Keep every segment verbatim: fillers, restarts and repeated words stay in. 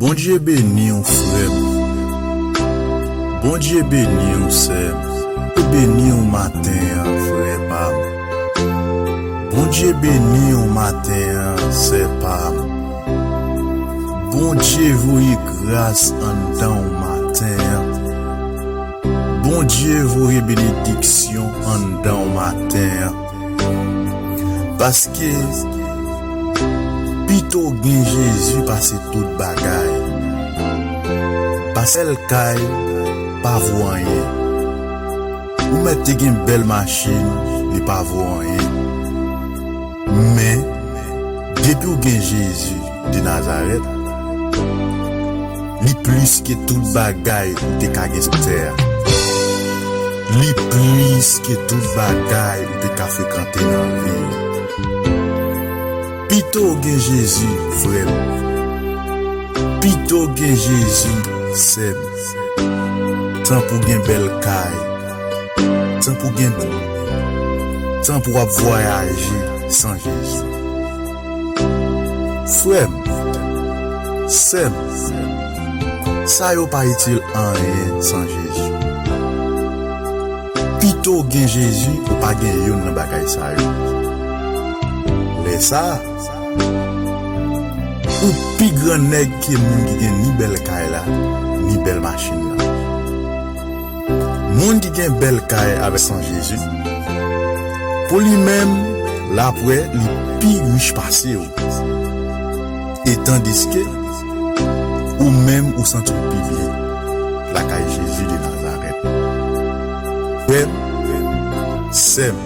Bondye beni w, frè m. Bondye beni w, sè m. Bondye beni w maten an, frè pa m. Bondye beni w maten an, sè pa m. Bondye voye gras anndan w maten an. Bondye voye benediksyon anndan w maten an. Paske pito w gen Jezi pase tout bagay. Pase bèl kay pa vo anyen. Ou mèt te gen bèl machin, li pa vo anyen. Men, depi w gen Jezi de Nazarèt, li plis ke tout bagay ou te ka gen sou tè a. Li plis ke tout bagay ou te ka frekante nan vi w. Pito w gen Jezi, frè m. Pito w gen Jezi, sè m. Tanpri w gen bèl kay. Tanpri w gen, tanpri w ap vwayaje san Jezi. Frè m, sè m, sa yo pa itil anyen san Jezi. Pito w gen Jezi, ou pa gen youn nan bagay sa yo. Lè sa a, ou pi gran nèg ke moun ki gen ni bèl kay la, ni bèl machin nan. Moun ki gen bèl kay avèk san Jezi, pou li menm, l ap wè li pi rich pase w. E tandiske ou menm ou santi w pi byen lakay Jezi de Nazarèt. Frè m, sè m,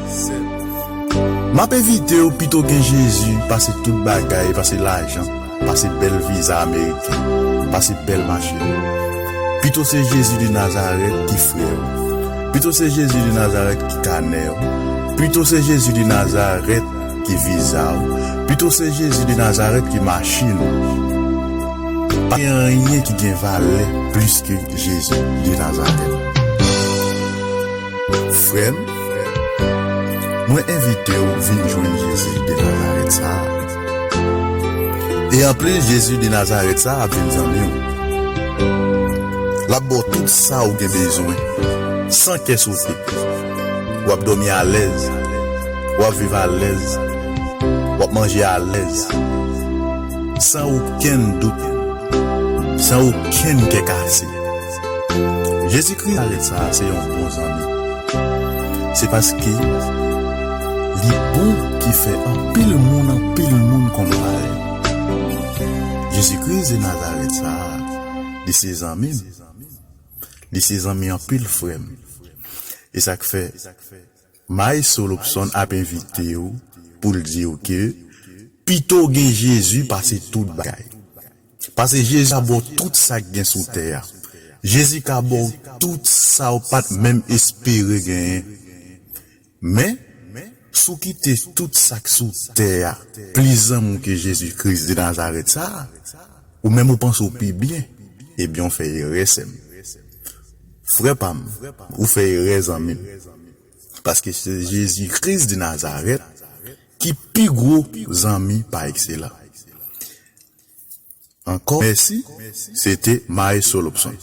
m ap envite w pito gen Jezi pase tout bagay, pase lajan, pase bèl viza ameriken, pase bèl machin. Pito se Jezi de Nazarèt ki frè w. Pito se Jezi de Nazarèt ki kanè w. Pito se Jezi de Nazarèt ki viza w. Pito se Jezi de Nazarèt ki machin ou. Pa gen anyen ki gen valè plis ke Jezi de Nazarèt. Frè m, mwen envite w vin jwenn Jezi de Nazarèt sa a. E anplis, Jezi de Nazarèt sa a ap vin zanmi w. L ap ba w tout sa ou gen bezwen, san kè sote. W ap dòmi alèz, w ap viv alèz, w ap manje alèz, san okenn dout, san okenn kè kase. Jezikri Nazarèt sa a se yon bon zanmi. Se paske li bon ki fè anpil moun, anpil moun konn pale. Jezikri de Nazarèt sa a, li se zanmi m. Li se zanmi anpil frè m. E sa k fè Maestro Lobson ap envite w pou l di w ke pito w gen Jezi pase tout bagay. Pase Jezi ka ba w tout sa k gen sou tè a. Jezi ka ba w tout sa w pa t menm espere genyen. Men, si w kite tout sa k sou tè a plis zanmi w ke Jezi Kris de Nazarèt sa a, ou menm ou panse w pi byen, ebyen w fè erè sè m. Frè pa m, ou fè erè zanmi m. Paske se Jezi Kris de Nazarèt ki pi gwo zanmi pa ekselans. Ankò mèsi, se te Maestro Lobson.